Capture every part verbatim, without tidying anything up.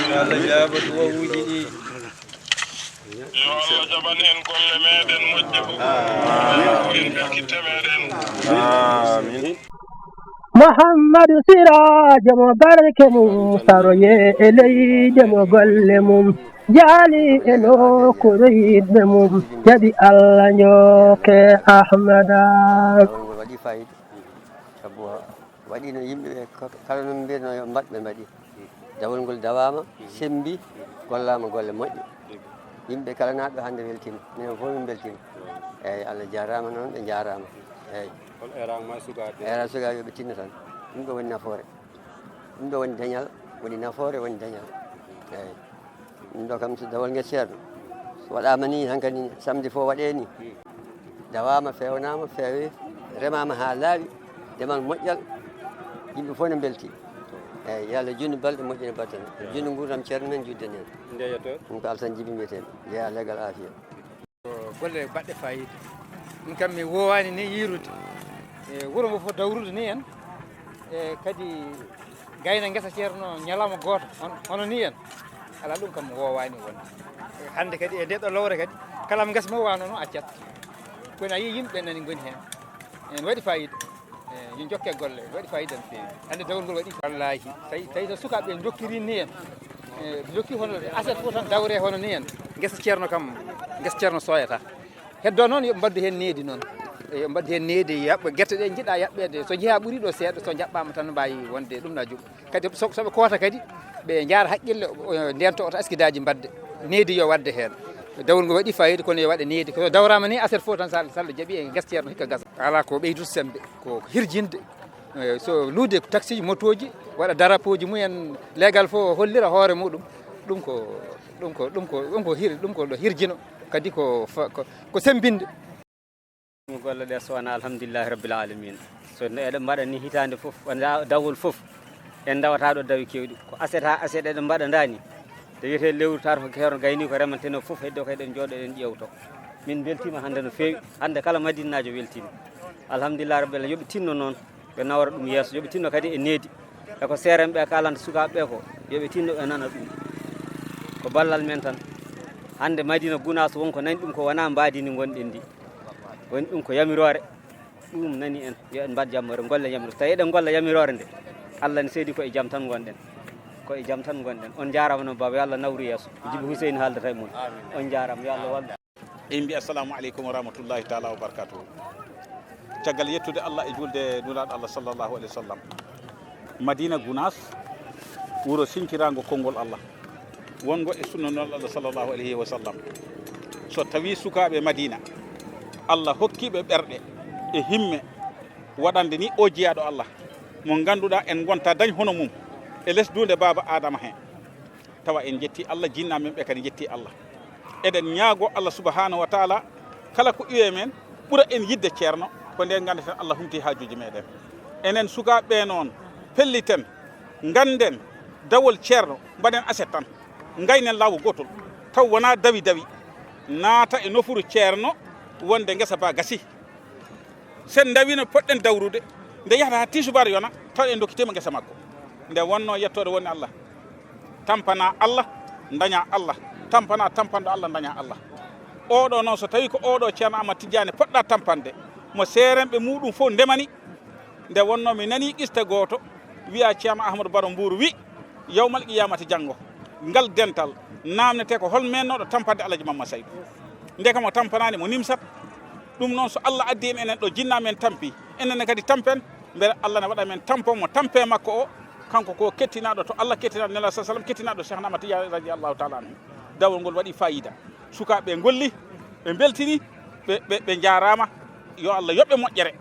Allah jaaba duwawuuji ɗi. Yo Allah jaɓan en golle meɗen moƴƴe fof. Amin. En ɗakkitde meɗen. Amin. Muhammadu Siraajo mo barke mum, saroye e leyde mo golle mum, jaali e nokkuure yiɗɓe mum, jaɓi Allah njokke Ahmada. Dawol ngol waɗi fayida, sabu waɗi no yimɓe ɓe ko-, kala no mbiyatnoo yo mbaɗ, ɓe mbaɗi. Dawol ngol dawaama, sembi, gollaama golle moƴƴe. Yimɓe kala naaɗo hannde weltiima, minen fof min mbeltiima. Eeyi, Allah jaaraama noon, ɓe njaaraama. Eeyi. Hol eeraango ma sukaaɓe? Eeraango sukaaɓe, yo ɓe tinno tan. Ɗum ɗo woni nafoore. Ɗum ɗo woni dañal, woni nafoore, woni dañal. Eeyi. Ɗum ɗo kam, so dawol ngel ceerno, so waɗaama ni, hankadi samedi fof waɗee ni. Dawaama, feewnaama, feewi, remaama haa laaɓi, demal moƴƴal, yimɓe fof ne mbelti. Eeyi, yo Allah juutnu balɗe, moƴƴina battane. Juutnu nguurndam ceerno men, juutde neen. Nde yettoon? Ɗum ko Alasan Jibi mbiyetee-mi. Jeyaa legal aafiya. Ko golle baɗɗe faayiida. Min kam mi woowaani ni yiirude. E wuro ngo fof dawrude ni en. E kadi gayna ngesa ceerno ñalawma gooto, hon-, hono ni en. Alaa, ɗum kam mi woowaani wonde. E hannde kadi e nde ɗo lowre kadi, kala mo ngesa mum waawno noon accat. Kono a yii yimɓe ɓe nani ngoni heen. En waɗi faayiida. E, yo jokke golle, waɗi faayiida no feewi. Hannde dawol ngol waɗi. Wallaahi, tawi, tawi so sukaaɓe ɓe njokkiri ni en, e, ɓe njokki hono aset fof tan dawre hono ni en. Ngesa ceerno kam, ngesa ceerno sooyata. Heddo noon yo ɓe mbaɗdu heen needi noon. E, yo ɓe mbaɗdu heen needi, yaɓɓa gerte ɗe njiɗa yaɓɓeede. So jeyaa ɓuri ɗo seeɗa, so jaɓɓaama tan mbaawi wonde ɗum na juɓa. Kadi so, so ɓe koota kadi, ɓe njaara haqqille, o, ndento oto askidaaji mbaɗde. Needi yo waɗde heen. Dawol ngol waɗi faayiida, kono yo waɗe needi. So dawraama ni, aset fof tan, so Allah, so Allah jaɓi e ngesa ceerno hikka gasa. Alaa ko ɓeydude semmbe, ko hirjinde. Eh, so luude taxi, motooji, waɗa darapooji mumen, leegal fof hollira hoore muɗum. Ɗum ko, ɗum ko, ɗum ko, ɗum ko hir-, ɗum ko ɗo hirjino. Kadi ko fa-, ko, ko semmbinde. Golle ɗe so wonaa alhamdulillahi rabbil alamin. So ne eɗen mbaɗa ni hitaande fof, wonaa dawol fof, en ndawata ɗo dawi keewɗi. Ko aset haa aset eɗen mbaɗa ndaani. Nde wiyetee lewru tawata ko ceerno gayni ko remantenoo fof, heddo ko eɗen njooɗo eɗen ƴeewto. Min mbeltiima hannde no feewi. Hannde kala Madinaajo weltiima. Alhamdulillahi rabbil alamin, yo ɓe tinno noon, ɓe nawra ɗum yeeso. Yo ɓe tinno kadi e needi. E ko seerenɓe kaalanta sukaaɓe ɓe ko, yo ɓe tinno ɓe nana ɗum. Ko ballal men tan. Hannde Madina Gunaas won ko nani ɗum ko wonaa mbaadi ndi ngonɗen ndi. Woni ɗum ko yamiroore. Ɗum nani en. Yo en mbaɗ jammoore, ngollen yamiroore. Tawi eɗen ngolla yamiroore nde, Allah ne seedi ko e jam tan ngonɗen. Ko e jam tan ngonɗen. On njaaraama noon, baaba, yo Allah nawru yeeso. Ko Jibi Huseyni haaldata e mon. On njaaraama, yo Allah wallu. En mbi assalamu aleykum wa rahmatullahi taala wa barakatuhu. Caggal yettude Allah e julde Nulaaɗo Allah sallallahu alaihi wa sallam. Madina Gunaas, wuro sinciraango konngol Allah, wongo e sunna Nulaaɗo Allah sallallahu alaihi wa sallam. So tawi sukaaɓe Madina, Allah hokki ɓe ɓerɗe e himme waɗande ni o jiyaaɗo Allah, mo ngannduɗaa en ngonta dañ hono mum e les duunde baaba Adama he. Tawa en njetti Allah, jinnaaɓe men ɓe kadi njetti Allah. Eɗen ñaago Allah subhanahu wa taala, kala ko iwe men ɓura en yidde ceerno, ko nde nganndeten Allah humti haajuuji meɗen. Enen sukaaɓe ɓe noon, pelliten, ngannden dawol ceerno, mbaɗen aset tan, ngaynen laawo gootol, taw wonaa dawi dawi, naata e nofuru ceerno, wonde ngesa ba gasi. Sen ndawino poɗɗen dawrude, nde yahata haa tisubaar yona, taw en ndokkitiima ngesa makko. Nde wonno yettoode woni Allah. Tampana Allah, daña Allah. Tampana tampanɗo Allah, daña Allah. Oɗo noon, so tawi ko oɗo Ceerno Ahmad Tijjaani poɗɗa tampande, mo seerenɓe muɗum fof ndemani. Nde wonno mi nani qista gooto, wiya Ceerno Ahmadu Baro Mbuuru wi, yawmal qiyamati janngo, ngal dental, namnete ko hol mennoɗo tampande Alhaji Mamma Saydu. Nde kam o tampanaani mo nimsat. Ɗum noon, so Allah addi en enen ɗo, jinna men tampi, enen ne kadi tampen, mbele Allah ne waɗa men tampon mo tampe makko o, kanko ko kettinaɗo to Allah, kettinaɗo Nela sallam, kettinaɗo Cheikh Ahmad Tidiane radiyallahu taala anhu. Dawol ngol waɗi fayida. Sukaaɓe ngolli, ɓe mbeltini, ɓe, ɓe, ɓe njaaraama. Yo Allah yoɓ ɓe moƴƴere.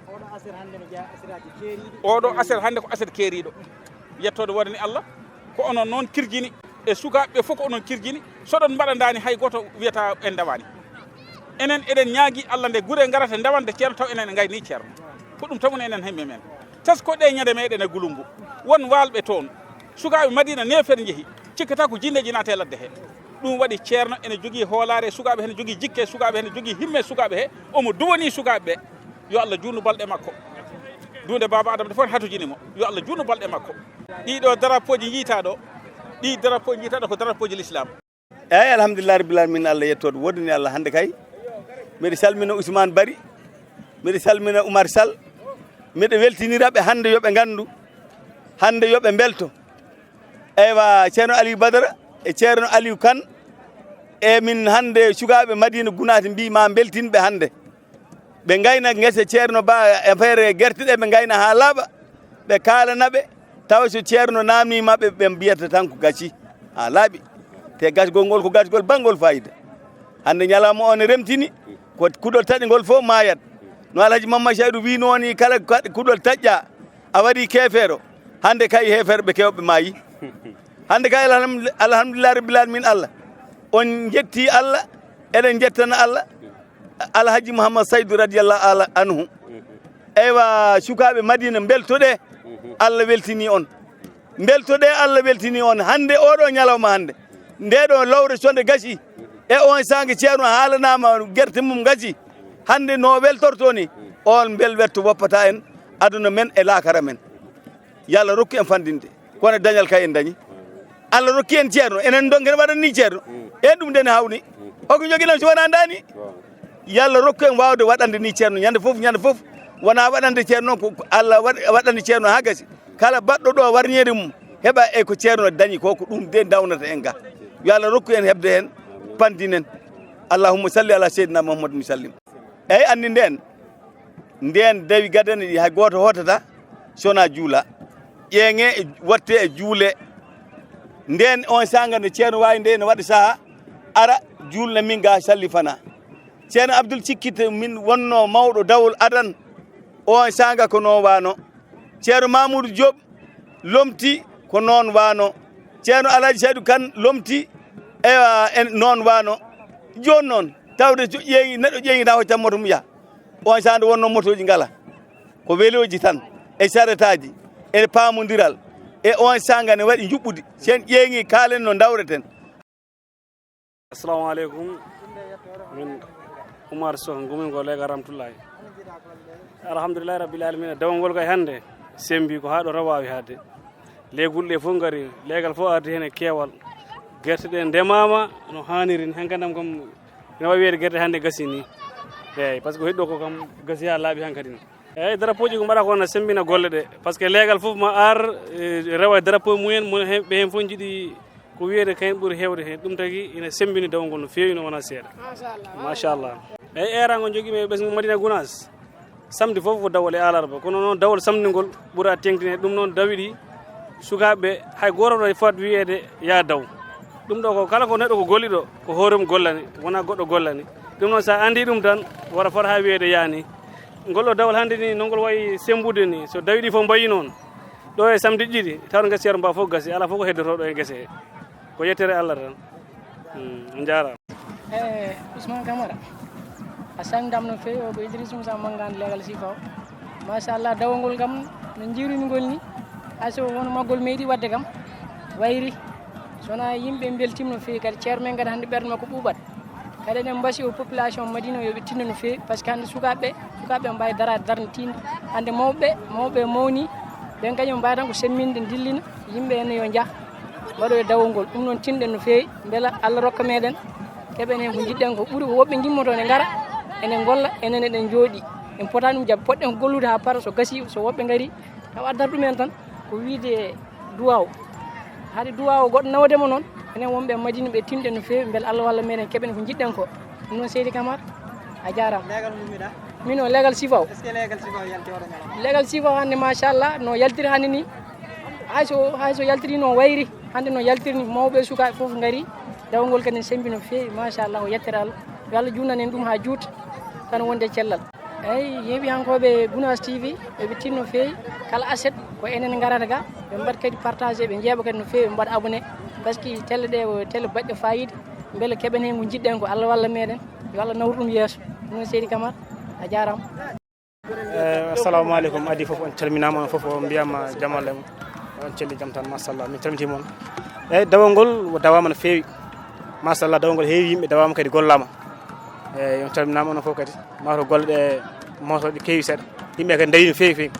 Oɗo aset hannde ko aset keeriiɗo. Yettoode woodani Allah, ko onon noon kirjini e sukaaɓe ɓe fof, ko onon kirjini. So ɗon mbaɗa ndaani, hay gooto wiyata en ndawaani. Enen eɗen ñaagi Allah nde gure ngarata ndewande ceerno, taw enen en ngayni ceerno. Ko ɗum tawno enen hembe men. Tasko ɗe ñande meɗen e Gulumbu. Won waalɓe toon. Sukaaɓe Madina neefer njehi. Cikkata ko jinneeji naata e ladde he. Ɗum waɗi ceerno ene jogii hoolaare sukaaɓe, hene jogii jikke sukaaɓe, hene jogii himme sukaaɓe he. Omo duwanii sukaaɓe ɓe. Yo Allah juutnu balɗe makko. Duunde Baaba Adama de fof ne hatojini mo. Yo Allah juutnu balɗe makko. Ɗiɗo darapooji njiitaa ɗo, Ɗi drapeau ji tati ko drapeau ji l'islam. Eyyi, alhamdulillah rabbil alamin, Allah yettooɗo woɗɗini Allah. Hannde kay, mbiɗa salmina Ousmane Bari, mbiɗa salmina Oumar Sall, mbiɗa weltinira ɓe hannde, yo ɓe nganndu, hannde yo ɓe mbelto. Eywa, Ceerno Aliou Badara e Ceerno Aliou Kane, e min hannde sukaaɓe Madina Gunaas mbii ma mbeltin ɓe hannde. Ɓe ngayna ngese Ceerno Ba, e affaire gerte ɗe, ɓe ngayna haa laaɓa, ɓe kaalana ɓe, tawa so Ceerno naamnii maɓɓe, ɓe mbiyata tan ko gasi, haa laaɓi. Te gasgol ngol ko gasgol banngol fayida. Hannde ñalawma o ne remtini, ko kuɗol taƴngol fof maayat. No Alhaji Mamma Seydou wiynoo ni, kala ka-, kuɗol taƴƴa, a waɗi keefeero. Hannde kay heeferɓe keewɓe maayi. Hannde kay alhamdu-, alhamdulillah rabbil alamin Allah. On njetti Allah, eɗen njettana Allah. Alhaji Mouhammad Saydu radiyallahu ala anhu. Eywa, sukaaɓe Madina, mbeltoɗe, Allah weltini on. Mbeltoɗe, Allah weltini on. Hannde oɗo ñalawma hannde, nde ɗo lowre so nde gasi, e on saanga Ceerno haalanaama gerte mum gasi. Hannde no weltorto ni, on mbel wetto woppata en, aduna men e laakara men. Yo Allah rokku en fanndinde. Kono dañal kay en dañi. Allah rokki en Ceerno. Enen donken waɗan ni Ceerno. E ɗum den hawni. O ko jogiɗen so wonaa ndaani. Yo Allah rokku en waawde waɗande ni Ceerno. Ñande fof, ñande fof. Wonaa waɗande Ceerno noon ko, ko Allah waɗ-, waɗande Ceerno haa gasi. Kala baɗɗo ɗo warñeede mum, heɓa e ko Ceerno dañi ko, ko ɗum de dawnata en ga. Yo Allah rokku en heɓde heen, panndinen. Allahumma salli ala seydina Muhammadin sallim. Eyyi, anndi ndeen. Ndeen dawi gadane ɗi, hay gooto hootata, so wonaa juula. Ƴeeŋe e watte e juule. Ndeen on saanga nde Ceerno waawi nde ene waɗi saha, ara juulna min ga sallifana. Ceerno Abdul Cikkite min wonno mawɗo dawol adan, on saanga ko noon waano. Ceerno Mamoudou Diop lomti ko noon waano. Ceerno Alhaji Saydou Kane lomti, ewa, en noon waano. Jooni noon, tawde so ƴeeŋi, neɗɗo ƴeeŋi tawa hocca moto mum yaha. On saanga wonno motooji ngala. Ko welooji tan, e saretaaji, e paamondiral. E on saanga ne waɗi njuɓɓudi. Sen ƴeeŋi kaalen no ndawreten. Assalamu aleykum. Min Oumar Sow, ngumingol leegal Ramtullahi. Alhamdulillahi rabbil alamina. Dawol ngol kay hannde sembi ko haa ɗo rawawi haade. Leegol ɗe fof ngari, leegal fof ardi heen e keewal. Gerte ɗe ndemaama no haaniri ni. Hankadi kam, ina wawi wiyeede gerte hannde gasi ni. Eeyi, par ce que heɗɗo ko kam gasi haa laaɓi hankadi ni. Eeyi, drapeau ji ko mbaɗa ko na sembina golle ɗe. Par ce que leegal fof ma ar, e, rewa e drapeau mumen, mon heen, ɓe heen fof njiɗi ko wiyeede kayen ɓuri heewde heen. Ɗum tagi ina sembini dawol ngol no feewi, no wona seeɗa. Machallah. Eeyi, eeraango jogiimi e ɓesngu Madina Gunaas. Samedi fof ko dawol e alarba, kono noon dawol samedi ngol ɓura teeŋtinde. Ɗum noon dawi ɗi sukaaɓe, hay gooto ɗo fot wiyeede ya daw. Ɗum ɗo ko kala ko neɗɗo ko golliɗo, ko hoore mum gollani, wonaa goɗɗo gollani. Ɗum noon so a anndi ɗum tan, wara fot haa wiyeede yaani. Ngol ɗo dawol hannde ni, no ngol wayi sembude ni, so dawi ɗi fof mbayi noon, ɗo e samedi ɗiɗi, tawata ngesa Ceerno Ba fof gasi, alaa fof ko heddoto ɗo e gese he. Ko yettere Allah tan. Hmm, on njaaraama. Eh, Ousmane Camara, a sangdam no feewi, o ko Idriss Moussa Mangane leegal sifa o. Machallah, dawol ngol kam no njiirumi ngol ni, hay so won maggol meeɗi waɗde kam, wayri. So wonaa yimɓe mbeltiima no feewi, kadi ceerno men kadi hannde ɓernde makko ɓuuɓat. Kadi eɗen mbasi o population Madina o yo ɓe tinno no feewi, par ce que hannde sukaaɓe ɓe, sukaaɓe ɓe mbaawi daraade darnde tiiɗnde. Hannde mawɓe, mawɓe mawni, ɓen kañum mbaawi tan ko semminde, ndillina, yimɓe ene yo njah, mbaɗo e dawol ngol. Ɗum noon tinɗen no feewi, mbela Allah rokka meɗen, keɓen heen ko njiɗɗen ko ɓuri ko woɓɓe ngimmoto ne ngara, ene ngolla, enen eɗen njooɗi. En potaani ɗum jaɓde, poɗɗen ko gollude haa para, so gasi, so woɓɓe ngari, tawa addata ɗumen tan, ko wiide duwaaw. Haade duwaaw goɗɗo nawdema noon, enen wonɓe e Madina ɓe tinɗen no feewi, mbele Allah walla meɗen keɓen ko njiɗɗen ko. Ɗum noon Seydi Camara, a jaaraama. Leegal mum mbiɗa? Min o leegal sifaw. Est-ce que leegal sifaw yalti oɗo ñalawma? Leegal sifaw hannde machallah no yaltiri hannde ni. Hay so, hay so yaltiri no wayri, hannde no yaltiri ni mawɓe e sukaaɓe fof ngari. Dawol ngol kadi ne sembi no feewi, machallah, o yettere Allah. Yo Allah juutnan en ɗum haa juuta, tan wonde e cellal. Eeyi, yeeɓiyankooɓe Gunaas T V, eɓe tinno feewi, kala aset ko enen ngarata ga, ɓe mbaɗa kadi partagé, ɓe njeeɓa kadi no feewi, ɓe mbaɗa abonné, parce que télé ɗe ko télé baɗɗe fayida, mbele keɓen heen ko njiɗɗen ko, Allah walla meɗen, yo Allah nawru ɗum yeeso. Ɗum noon Seydi Camara, a jaaraama. Eh, assalamu aleykum, adi fof on calminaama, on fof on mbiyama jamal em, on celli jam tan, machallah, min calmitiima on. Eeyi, dawol ngol dawaama no feewi, machallah, dawol ngol heewi, yimɓe dawaama kadi gollaama. Eeyi, on calminaama onon fof kadi. Mataw golle ɗe, mataw ɗe keewi seeɗa. Yimɓe kadi ndawi no feewi feewi.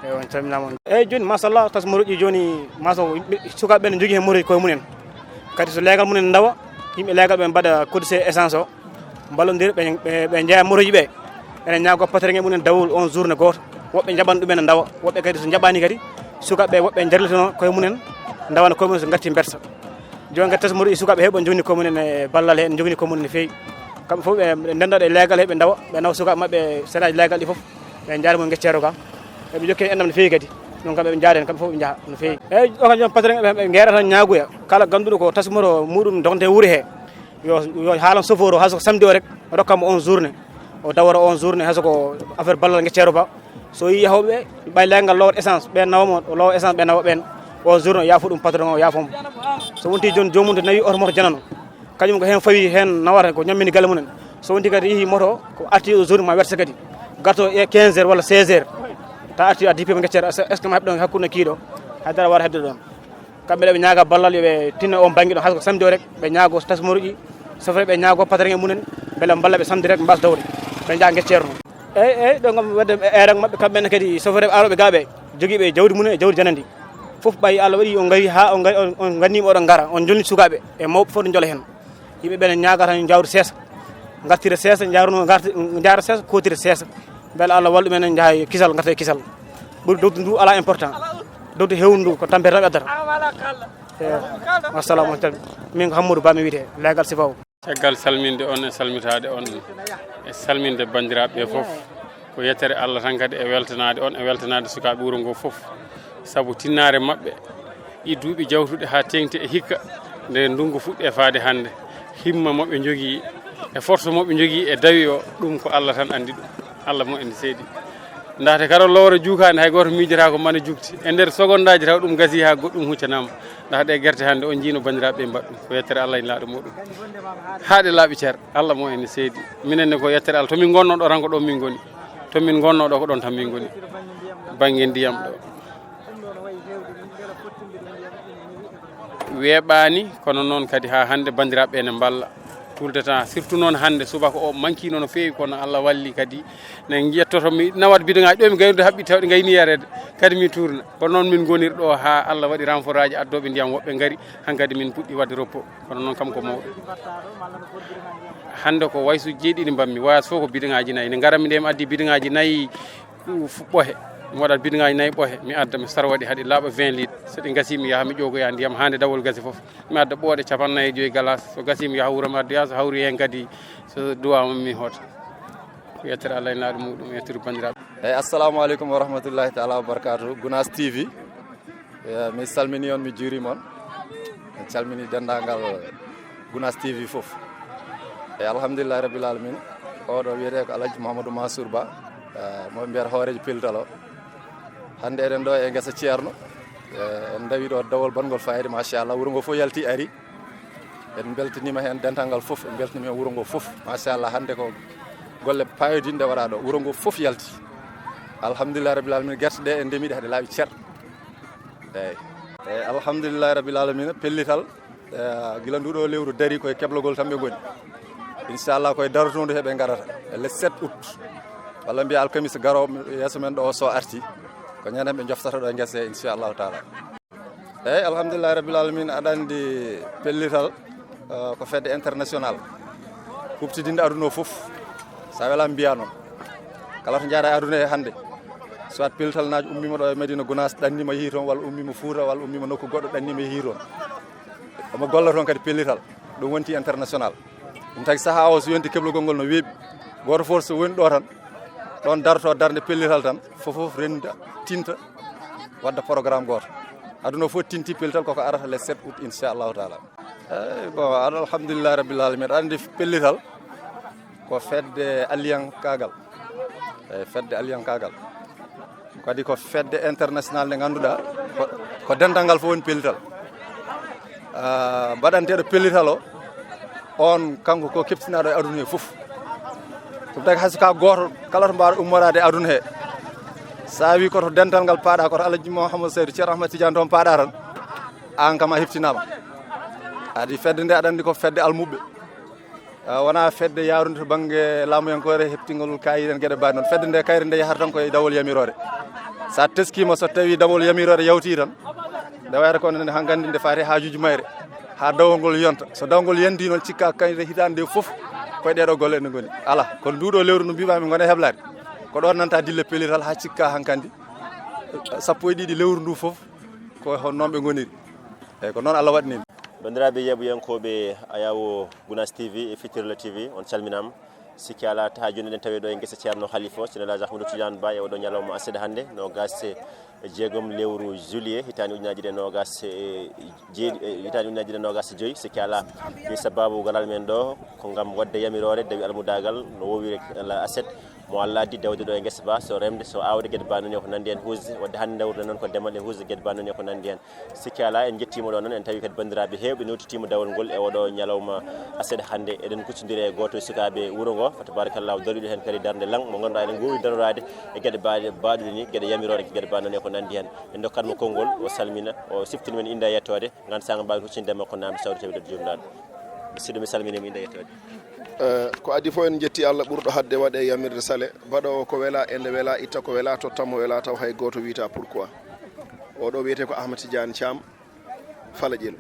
Eyi, on calminaama on. Eyi, jooni, machallah, tasmorooji jooni, machallah, yimɓe, sukaaɓe ɓe ne njogii heen moroji koye mumen. Kadi so leegal mumen ndawa, yimɓe leegal ɓe mbaɗa cotisé essence o, mballondira, ɓe, ɓe, ɓe njeeya moroji ɓe. Ene ñaagoo patron e mumen dawol on journée gooto. Woɓɓe njaɓan ɗumen ndawa, woɓɓe kadi so njaɓaani kadi, sukaaɓe ɓe woɓɓe njarlitono koye mumen, ndawana koye mumen so ngarti mbersa. Jooni kadi tasmorooji sukaaɓe heewi ɓe njogni koye mumen e ballal he, njogni koye mumen no feewi. Kamɓe fof ɓe ndenda ɗe leegal he ɓe ndawa, ɓe nawa sukaaɓe maɓɓe seraaji leegal ɗi fof. Ɓe njaari mo ngecceero ka. Eɓe jokki en enɗam no feewi kadi. Ɗum kam eɓe njaari en kamɓe fof ɓe njaha no feewi. Eyi, o kam joom patron ɓe, ɓe ngeerata ñaagoya. Kala ganduɗo ko tasmoro muɗum dognete wuuri he. Yo, yo haalan chauffeur o, hay so ko samedi o rek, rokkamo on journée. O dawora on journée, hay so ko affaire ballal ngecceero ba. So yii yahooɓe, ɓay leegal lowat essence, ɓen nawa mo, o lowa essence, ɓe nawa ɓen. On journée, o yaafo ɗum patron o, yaafo mo. So wonti jooni joomum to nawi oto moto janano. Kañum ko heen fawi, heen nawata ko ñammini galle mumen. So wonti kadi yehi moto, ko arti o journée ma werse kadi. Garto e quinze heures walla seize heures. Ta arti a dippe mo ngecceero, est-ce que ma heɓ ɗon hakkunde kiiɗo? Haydara wara hedde ɗon. Kamɓe ɗe ɓe ñaaga ballal, yo ɓe tinno on bannge ɗo, hay ko samedi o rek, ɓe ñaago tasmorooji, sofre ɓe ñaago patron e mumen, mbele mballa ɓe samedi rek, mbasa dawde. Ɓe njaha ngecceero noon. Eyi, eyi, ɗo ngam wadde e rang maɓɓe, kamɓe ne kadi sofre ɓe arooɓe ga ɓe, jogiiɓe jawdi mumen e jawdi janandi. Fof ɓay Allah waɗi on ngawi haa on ngawi, on, on ngannima oɗon ngara, on jonni sukaaɓe e mawɓe fof to njola heen. Yimɓe ɓe ne ñaaga tan njawdi seesa, ngartira seesa, njaruno ngarti-, njaara seesa, kootira seesa. Mbele Allah wallu men en njaha e kisal, ngarta e kisal. Ɓuri dogdu ndu ala important. Dogdu hewndu ndu ko tampere tan ɓe addata. Eyi. Assalamu aleykum. Min ko Hammadou Ba mi wiyetee, leegal sifaw. Caggal salminde on e salmitaade on e salminde banndiraaɓe ɓe fof, ko yettere Allah tan kadi e weltanaade on e weltanaade sukaaɓe wuro ngo fof. Sabu tinnaare maɓɓe e duuɓi jawtuɗi haa teeŋti e hikka nde ndunngu fuɗɗi e faade hannde. Himma mo ɓe njogii e force mo ɓe njogii e dawi o, ɗum ko Allah tan anndi ɗum. Allah mo en seedi. Ndaxte kala lowre juukaande hay gooto miijataa ko mana jukti. E nder sogondaaji taw ɗum gasii haa goɗɗum huccanaama. Ndax ɗe gerte hannde on njiino banndiraaɓe ɓe mbaɗ ɗum. Ko yettere Allah e laaɗo muɗum. Haa ɗe laaɓi cer, Allah mo en seedi. Minen ne ko yettere Allah. To min ngonno ɗo tan ko ɗon min ngoni. To min ngonno ɗo ko ɗon tan min ngoni. Bannge ndiyam ɗo. Weeɓaani, kono noon kadi haa hannde banndiraaɓe ene mballa. Tout le temps, surtout noon hannde subaka o mankiino no feewi, kono Allah walli kadi. Ne njettoto mi nawat bidon ŋaaji ɗo mi gaynude haɓɓi tawɗi ngayni yareede. Kadi mi tuurna. Kono noon min ngonir ɗo haa Allah waɗi renfort aji addooɓe ndiyam woɓɓe ngari. Hankadi min puɗɗi waɗde repos. Kono noon kam ko mawɗo. Hannde ko waysu jeeɗiɗi mbammi. Wayas fof ko bidon ŋaaji nayi. Ne ngarammi nde mi addi bidon ŋaaji nayi. Fu-, fu-, ɓohe. Mi waɗat bidon ŋaaji nayi ɓohe. Mi adda, mi sarwa ɗi, haɗi laaɓa vingt litres. So ɗi ngasii, mi yaha, mi ƴoogoya ndiyam haa nde dawol gasi fof. Mi adda ɓooɗe capanɗe nayi e joyi galas. So gasii, mi yaha wuro, mi addoya. So hawri heen kadi, so duwaama, mi hoota. Ko yettere Allah e laaɗo muɗum, yettere banndiraaɓe. Eyi, assalamu aleykum wa rahmatullahi taala wa barakatuh. Gunaas T V. Eh, mi salmini on, mi juurima on. Mi calmini denndaangal Gunaas T V fof. E alhamdulillahi rabbil alamin. Oɗo wiyetee ko Alhaji Mouhamadou Mansour Ba, eh, mo ɓe mbiyata hooreejo pellital o. Hannde eɗen ɗo e ngesa Ceerno. Eh, en ndawi ɗo dawol banngol fayida, machallah. Wuro ngo fof yalti, ari. En mbeltaniima heen dental ngal fof, en mbeltaniima heen wuro ngo fof. Machallah, hannde ko golle payodinɗe waɗaa ɗo. Wuro ngo fof yalti. Alhamdulillahi rabbil alamin, gerte ɗe en ndemi ɗe haɗe laaɓi cer. Eyi. Eyi, alhamdulillahi rabbil alamin, pellital, eh, gila nduɗo lewru dari koye keblagol tan ɓe ngoni. Inchallah koye darotoondu he ɓe ngarata. E le sept août. Walla mbiya alkamisa garoowo yeeso men ɗo o so arti. Ko ñande ɓe joftata ɗo e ngese he, inchallahu taala. Eyi, alhamdulillahi rabbil alamin, aɗa anndi pellital, eh, ko fedde international. Huɓtidinde aduna o fof. Sa wela mbiya noon. Kala to njaara e aduna he hannde. Soit pellital naajo ummiima ɗo e Madina Gunaas, ɗannima yehi toon, walla ummiima Fuuta, walla ummiima nokku goɗɗo, ɗannima yehi toon. Omo golla toon kadi pellital. Ɗum wonti international. Ɗum tagi sahaa o so yonti keblagol ngol no weeɓi. Gooto fof so woni ɗo tan, ɗon darto darnde pellital tan, fof fof renda, tinta, wadda programme gooto. Aduna o fof tinti pellital koko arata le sept août, inchallahu taala. Eyi, bon, aɗa, alhamdulillahi rabbil alamin. Aɗa anndi pellital ko fedde alliyankaagal. Eyi, fedde alliyankaagal. Kadi ko fedde international nde ngannduɗaa ko, ko dental ngal fof woni pellital. Ah, mbaɗanteeɗo pellital o, on kanko ko keptinaaɗo e aduna he fof. Ɗum tagi hay so ka gooto, kala to mbaɗa ummoraade e aduna he. Sa wi ko to dental ngal paaɗa, ko to Alhaji Mouhamadou Seydou Ceerno Ahmad Tidiane toon paaɗa tan, aan kam a heɓtinaama. Adi fedde nde aɗa anndi ko fedde almuɓɓe. Ah, wona fedde yaarunde to bannge laamuyankoore, heɓtingol kayit en geɗe mbaɗi noon. Fedde nde kayre nde yahata tan koye dawol yamiroore. So a teskima, so tawi dawol yamiroore yawti tan, nde wayata ko nde hankkandi nde faati haajuji mayre, haa dawol ngol yonta. So dawol ngol yanti noon, cikka kayre hitaande nde fof koye ɗeɗo golle ene ngoni. Ala, kono nduɗo lewru ndu mbimami ngone heblade, ko ɗon nanta dille pellital haa cikka hankkandi sappo e ɗiɗi lewru ndu fof ko hon noon ɓe ngoniri. Eyyi, ko noon Allah waɗanimi. Bandiraɓe yeeɓoyankoɓe Ayawo Gunas T V e Fitirla T V, on calminama. Sikki ala, haa jooni eɗen tawi ɗo e gese Ceerno Halifa, Ceerno El Hadj Ahmadou Tidiane Ba, e oɗo ñalawma aset hannde, nogas e jeegom lewru juillet, hitaande ujunaaji ɗiɗi e nogas e jeeɗi-, e hitaande ujunaaji ɗiɗi e nogas e joyi. Sikki ala, ɗi sababu garal men ɗo ko ngam waɗde yamiroore dawi almudagal no woowiri ala aset, mo Allah addi dawde ɗo e gese ba, so remde, so awde, geɗe ba noni ko nandi hen huusde. Wadde hannde dawruɗen noon ko demal e huusde geɗe ba noni ko nandi hen. Sikki ala, en njettiima ɗo noon, en tawi kadi banndiraaɓe heewɓe newtitiima dawol ngol e oɗo ñalawma aset hannde. Eɗen kuccondiri e gooto e sukaaɓe wuro ngo, fa tabarakallahu, dariiɗo heen kadi darnde laŋ, mo ngannduɗaa eɗen ngowi daroraade e geɗe baaɗe, baaɗuɗe ni, geɗe yamiroore, geɗe baaɗe noon e ko nanndi heen. En ndokkat mo konngol, o salmina, o siftina men innde e yettoode, ngam saanga mbaawen huccinde makko naamnde sawri tawi ɗo jomnaaɗo. Musidɗo, mi salminiima, innde e yettoode. Eh, ko adii fof en njetti Allah ɓurɗo haɗde waɗe yamirde sale, baɗoowo ko wela e nde wela, itta ko wela, totta mo wela, taw hay gooto wiyata pourquoi. Oɗo wiyetee ko Ahmad Tidiane Thiam, Falaƴel,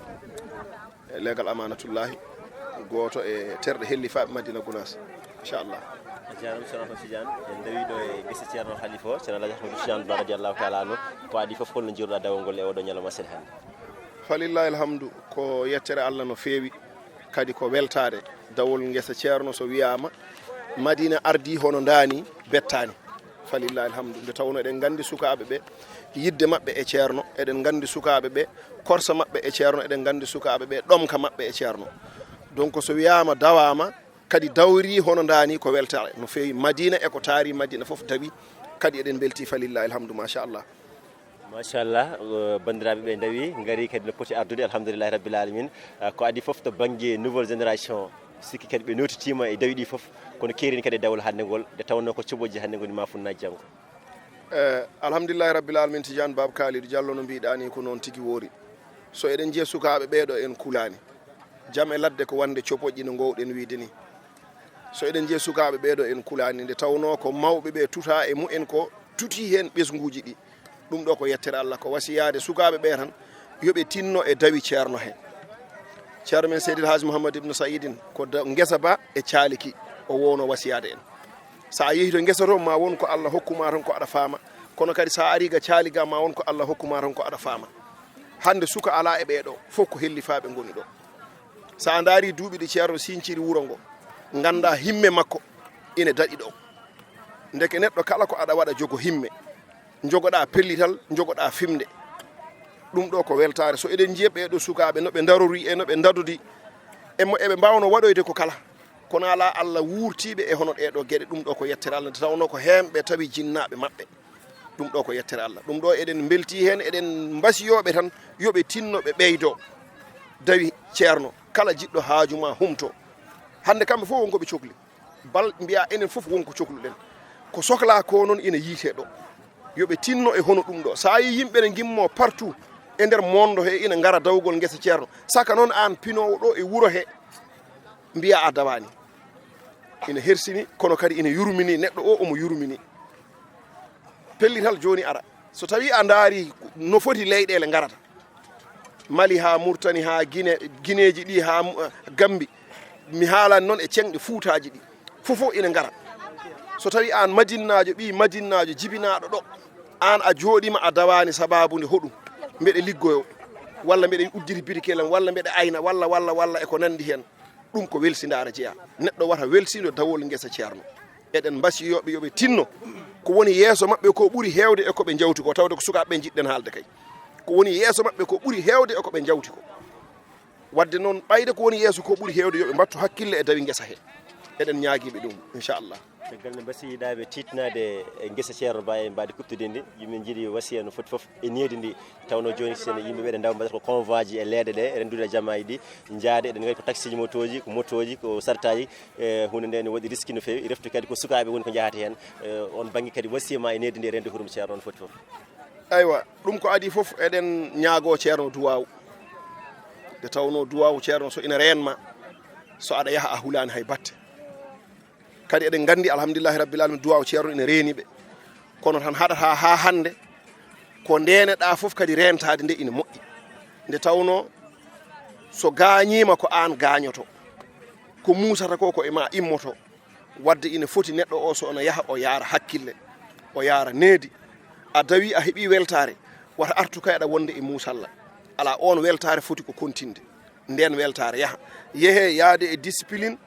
e leegal Amanatullahi, gooto e terɗe hellifaaɓe Madina Gunaas, inchallah. A jaaraama, Ceerno Ahmad Tidiane. En ndewi ɗo e gese Ceerno Halifa o, Ceerno Alhaji Ahmadu Tidiane Ba radiyallahu taala anhu. Ko adii fof, holno njiiruɗaa dawol ngol e oɗo ñalawma aset hannde? Falillahi alhamdu, ko yettere Allah no feewi, kadi ko weltaare. Dawol ngesa Ceerno so wiyaama, Madina ardii hono ndaa ni, bettaani. Falillahi alhamdu. Nde tawnoo eɗen nganndi sukaaɓe ɓe, yiɗde maɓɓe e Ceerno, eɗen nganndi sukaaɓe ɓe, korsa maɓɓe e Ceerno, eɗen nganndi sukaaɓe ɓe, ɗomka maɓɓe e Ceerno. Donc, so wiyaama dawaama, kadi dawri hono ndaa ni, ko weltaare no feewi. Madina e ko taari Madina fof dawi, kadi eɗen mbeltii, falillahi alhamdu, machallah. Machallah, eh, banndiraaɓe ɓe ndawi, ngari kadi no poti ardude, alhamdulillahi rabbil alamin. Ah, ko adii fof to bannge nouvelle génération, sikki kadi ɓe newtitiima e dawi ɗi fof, kono keerini kadi e dawol hannde ngol, nde tawnoo ko coɓoji hannde ngoni ma funnaaji janngo. Eh, alhamdulillahi rabbil alamin, Tidiane Baba Kalidou Diallo, no mbiɗaa ni, ko noon tigi woori. So eɗen njiya sukaaɓe ɓee ɗo, en kulaani. Jam e ladde ko wonde copoƴƴi, no ngoowɗen wiyde ni. So eɗen njiya sukaaɓe ɓee ɗo, en kulaani, nde tawnoo ko mawɓe ɓe tuta e mumen ko tuti heen ɓesnguuji ɗi. Ɗum ɗo ko yettere Allah, ko wasiyaade sukaaɓe ɓe tan, yo ɓe tinno e dawi Ceerno he. Ceerno men Seydil Haaji Mouhammad Ibn Saidin, ko da-, ngesa ba e caaliki o wowno wasiyaade en. So a yehii to ngesa to, ma won ko Allah hokku ma tan ko aɗa faama. Kono kadi so a arii ga caali ga, ma won ko Allah hokku ma tan ko aɗa faama. Hannde suka alaa e ɓee ɗo, fof ko hellifaaɓe ngoni ɗo. So a ndaarii duuɓi ɗi Ceerno sinciri wuro ngo, nganndaa himme makko ina daɗi ɗo. Ndeke neɗɗo kala ko aɗa waɗa, jogo himme. Njogoɗaa pellital, njogoɗaa fimde. Ɗum ɗo ko weltaare. So eɗen njiya ɓee ɗo sukaaɓe no ɓe ndarori e no ɓe ndadodi, e mo eɓe mbaawno waɗoyde ko kala. Kono alaa, Allah wuurtiiɓe e hono ɗee ɗo geɗe. Ɗum ɗo ko yettere Allah, nde tawnoo ko heen ɓe tawi jinnaaɓe maɓɓe. Ɗum ɗo ko yettere Allah. Ɗum ɗo eɗen mbeltii heen, eɗen mbasiyoo ɓe tan, yo ɓe tinno, ɓe ɓeydo dawi Ceerno. Kala jiɗɗo haaju ma humto. Hannde kamɓe fof won ko ɓe cokli. Bal mbiya enen fof won ko cokluɗen. Ko soklaa ko noon ina yiytee ɗo. Yo ɓe tinno e hono ɗum ɗo. So a yii yimɓe ne ngimmoo partout e nder monde he ina ngara dawgol ngesa Ceerno. Saka noon aan pinoowo ɗo e wuro he, mbiya a dawaani. Ina hersini, kono kadi ina yurmini, neɗɗo o omo yurmini. Pellital jooni ara. So tawii a ndaarii no foti leyɗeele ngarata, Mali haa Murtani, haa Gine, Gineeji ɗi, haa Mu-, Gambi. Mi haalan noon e ceŋɗe Fuutaaji ɗi. Fof fof ina ngara. So tawii aan Madinnaajo, ɓii Madinnaajo jibinaaɗo ɗo, aan a jooɗiima a dawaani, sabaabu nde hoɗum? Mbeɗe liggoyo, walla mbeɗe udditi birikel am, walla mbeɗe ayna, walla, walla, walla e ko nanndi heen. Ɗum ko welsindaare jeyaa. Neɗɗo wata welsindo dawol ngesa Ceerno. Eɗen mbasiyoo ɓe yo ɓe tinno. Ko woni yeeso maɓɓe ko ɓuri heewde e ko ɓe njawti ko, tawde ko sukaaɓe ɓe njiɗɗen haalde kay. Ko woni yeeso maɓɓe ko ɓuri heewde e ko ɓe njawti ko. Wadde noon, ɓayde ko woni yeeso ko ɓuri heewde, yo ɓe mbattu hakkille e dawi ngesa he. Eɗen ñaagii ɓe ɗum, inchallah. Caggal nde mbasiyɗaa ɓe tiiɗtinaade e ngesa Ceerno Ba, e mbaadi kuɓtodinndi, yimɓe njiɗi wasiya no foti fof e nehdi ndi. Tawnoo jooni, so yimɓe ɓe eɗen ndawa mbaɗata ko convoiaji e leeɗe ɗe, eɗen nduɗa jamaaji ɗi, njaada, eɗen nganndi ko taxiji, motooji, ko motooji, ko sartaaji, e huunde nde ne waɗi riski no feewi, refti kadi ko sukaaɓe woni ko njahata heen. E on bannge kadi, wasiya ma e nehdi ndi e rende hurum Ceerno no foti fof. Aywa, ɗum ko adii fof, eɗen ñaagoo Ceerno duwaaw. Nde tawnoo duwaaw Ceerno, so ina reen ma, so aɗa yaha a hulaani hay batte. Kadi eɗen nganndi, alhamdulillahi rabbil alamin, duwaaw Ceerno ina reeni ɓe. Kono tan haɗata haa hannde, Ko ndeeneɗaa fof kadi reentaade nde ina moƴƴi. Nde tawnoo so gaañiima ko aan gaañoto, ko muusata ko ko e maa immoto. Wadde ina foti neɗɗo o so ona yaha o yaara hakkille, o yaara needi. A dawi a heɓi weltaare, wata artu kay aɗa wonde e muusalla. Alaa, oon weltaare foti ko kontinde. Ndeen weltaare yaha. Yehee yaade e discipline,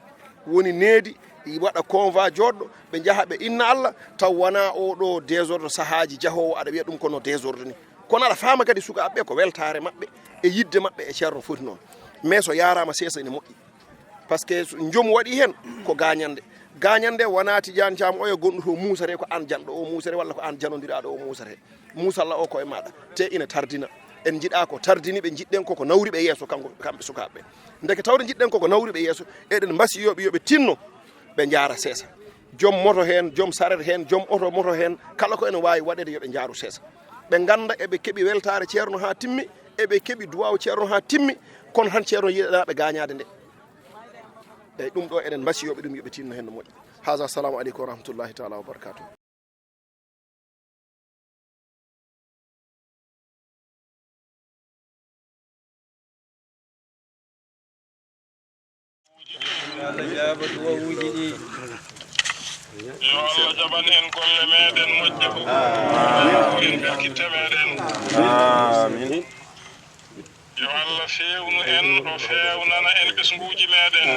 woni needi, waɗa convoi jooɗɗo, ɓe njaha ɓe inna Alla, taw wonaa oo ɗoo désordre sahaaji jahoowo aɗa wiya ɗum kono désordre ni. Kono aɗa faama kadi sukaaɓe ɓe ko weltaare maɓɓe e yiɗde maɓɓe e Ceerno foti noon. Mais so yaaraama seesa ene moƴƴi. Parce que so njomu waɗi heen ko gaañande. Gaañande wonaa Tijaan Caam oya gonɗo to muusere ko aan janɗo o muusere walla ko aan janondiraaɗo o muusere. Muusalla o ko e maaɗa. Te ina tardina. En njiɗaa ko tardini ɓe, njiɗɗen koko nawri ɓe yeeso kanko, kamɓe sukaaɓe ɓe. Ndeke tawde njiɗɗen koko nawri ɓe yeeso, eɗen mbasi yo ɓe, yo ɓe tinno, ɓe njaara seesa. Joom moto heen, joom saret heen, joom oto moto heen, kala ko ene waawi waɗeede yo ɓe njaaru seesa. Ɓe ngannda eɓe keɓi weltaare Ceerno haa timmi, eɓe keɓi duwaaw Ceerno haa timmi, kono tan Ceerno yiɗanaa ɓe gaañaade nde. Eeyi, ɗum ɗo eɗen mbasi yo ɓe ɗum, yo ɓe tinno heen no moƴƴi. Haza, assalamu aleykum wa rahmatullahi taala wa barakatuh. Yo Allah jaɓan en golle meɗen moƴƴe. En ɓerkinte meɗen. Yo Allah feewnu en, o feewnana en ɓesnguuji meɗen.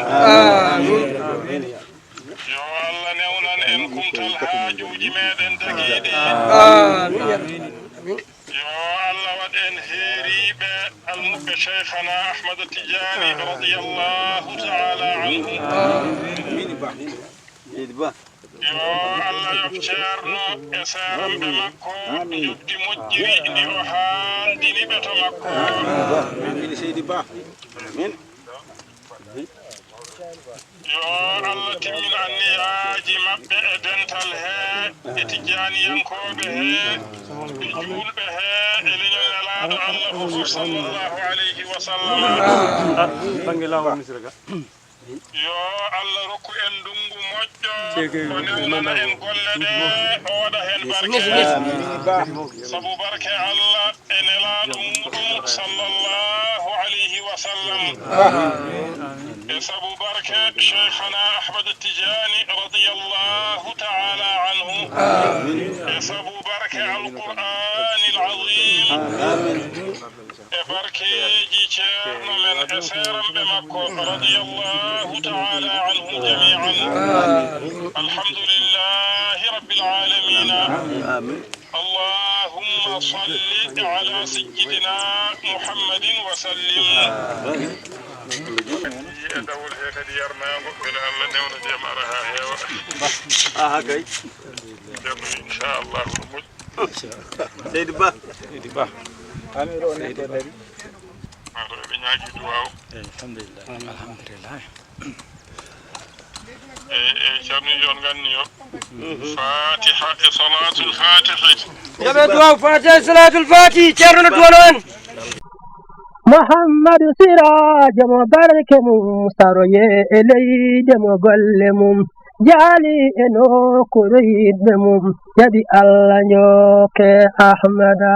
Yo Allah newnan en kumtal haajuuji meɗen dagiiɗi. Yo Allah waɗ en heeriiɓe almuɓɓe Cheikhana Ahmad Tijani radiyallahu ta'ala anhu. Yo Allah yoɓ Ceerno e seeramɓe makko njoɓdi moƴƴiri ndi o haandini ɓe to makko. Yo Allah timmin anniyaaji maɓɓe e dental he, e tijjaaniyankooɓe he, e juulɓe he, e leñol Nelaaɗo Allah o fof sallallahu alayhi wa sallam. Yo Allah rokku en ndunngu moƴƴo, o newnana en golle ɗe, o waɗa heen barke. Sabu barke Allah e Nelaaɗo muuɗum sallallahu alayhi wa sallam. E sabu barke Cheikhana Ahmad Tijani radiyallahu ta'ala anhu. E sabu barke Al-Qur'anil Azim. E barkeeji Ceerno men e seeramɓe makko radiyallahu ta'ala anhum jami'an. Alhamdulillahi rabbil alamina. Allahumma salli ala sayyidina Muhammadin wa sallim. E dawol he kadi yarnaango, mbele Allah newna ndiyam ara haa heewa. Aha, kay. Ceerno, inchallah, no moƴƴi. Seydi Ba. Seydi Ba. Amin, o neɗɗo dari. Maa to eɓe ñaagi duwaaw. Eyi, alhamdulillah. Alhamdulillah. Eyi, eyi, Ceerno, yo on nganni yo. Fatiha e Salatul Fatihi. Jaɓe duwaaw Fatiha e Salatul Fatihi, Ceerno no duwano en. Muhammadu Siraajo mo barke mum, saroye e leyde mo golle mum, jaali e nokkuure yiɗɓe mum, jaɓi Allah njooke Ahmada.